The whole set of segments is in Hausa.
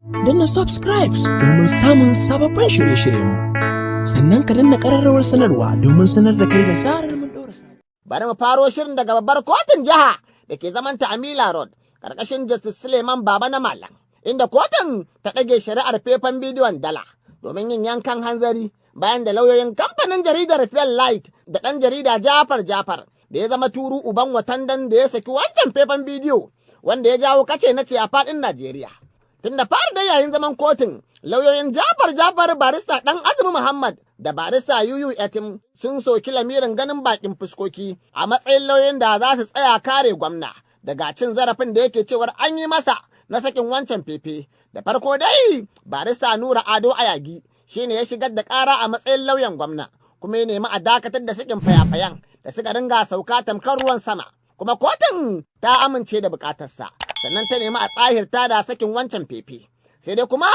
Danna subscribe domin samun sababbin shirye-shiryenmu. Sannan ka danna ƙararrawar sanarwa domin sanar da kai da zarar mun ɗora. Bari mu faro shirin daga babbar kotun jiha da ke zamanta a Mila Road, ƙarƙashin Justice Suleiman Baba na Malam, inda kotun ta ɗage shari'ar faifan bidiyon dala domin yin yankan hanzari bayan da lauyoyin kamfanin jaridar Light da ɗan jarida Jafar Jafar da ya zama turu uban watandan da ya saki wancan faifan bidiyo wanda ya jawo kace na ce a faɗin Najeriya. Tun da fara da yayin zaman kotun, lauyoyin Jafar Jafar, barista ɗan Azumi Muhammad da barista Yuyu Etim, sun soki lamirin ganin bakin fuskoki a matsayin lauyoyin da za su tsaya kare gwamna daga cin zarafin da yake cewar an yi masa na sakin wancan fefe. Da farko dai, barista Nura Ado Ayagi shine ya shigar da ƙara a matsayin lauyan gwamna, kuma ya nemi a dakatar da sakin fayafayan da suka ringa sauka tamkar ruwan sama. Kuma kotun ta amince da bukatarsa, sannan ta nemi a tsahirta da sakin wancan fefe. Sai dai kuma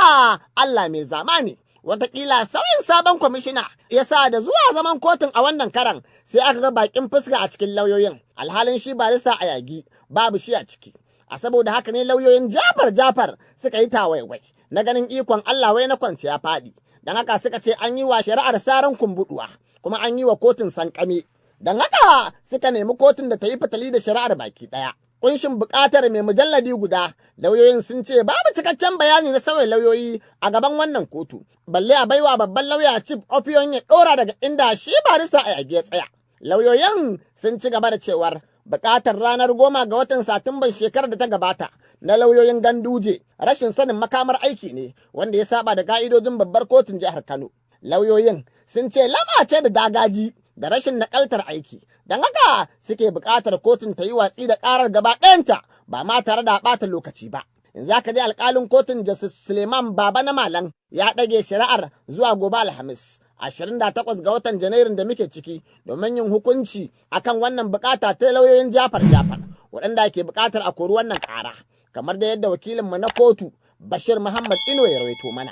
Allah mai zamani, watakila sauyin sabon kwamishina ya sa da zuwa zaman kotun a wannan karan sai aka ga bakin fuska a cikin lauyoyin, alhalin shi barista Ayagi babu shi a ciki. A saboda haka ne lauyoyin Jafar Jafar suka yi tawaiwai na ganin ikon Allah wai na kwanciya faɗi. Don haka suka ce an yi wa shari'ar saran kumbuduwa, kuma an yi wa kotun sankame. Don haka suka nemi kotun da ta yi fatali da shari'ar baki ɗaya. Kunshin buƙatar mai mujalladi guda, lauyoyin sun ce babu cikakken bayani na sauya lauyoyi a gaban wannan kotu, balle a baiwa babban lauya Chief Ofion ya ɗora daga inda shi barista Ayagi ya tsaya. Lauyoyin sun ci gaba da cewar buƙatar ranar 10 ga watan Satumban shekarar da ta gabata na lauyoyin Ganduje rashin sanin makamar aiki ne wanda ya saba da ka'idojin babbar kotun jihar Kano. Lauyoyin sun ce lama ce da dagaji da rashin nakaltar aiki, don haka suke buƙatar kotun ta yi watsi da ƙarar gaba ɗayanta ba ma tare da ɓata lokaci ba. In za ka ji, alƙalin kotun Justice Suleiman Baba na Malam ya ɗage shari'ar zuwa gobe Alhamis 28 ga watan Janairun da muke ciki domin yin hukunci akan wannan bukata ta lauyoyin Jafar Jafar waɗanda ke bukatar a kori wannan ƙara, kamar da yadda wakilinmu na kotu Bashir Muhammad Ino ya rawaito mana.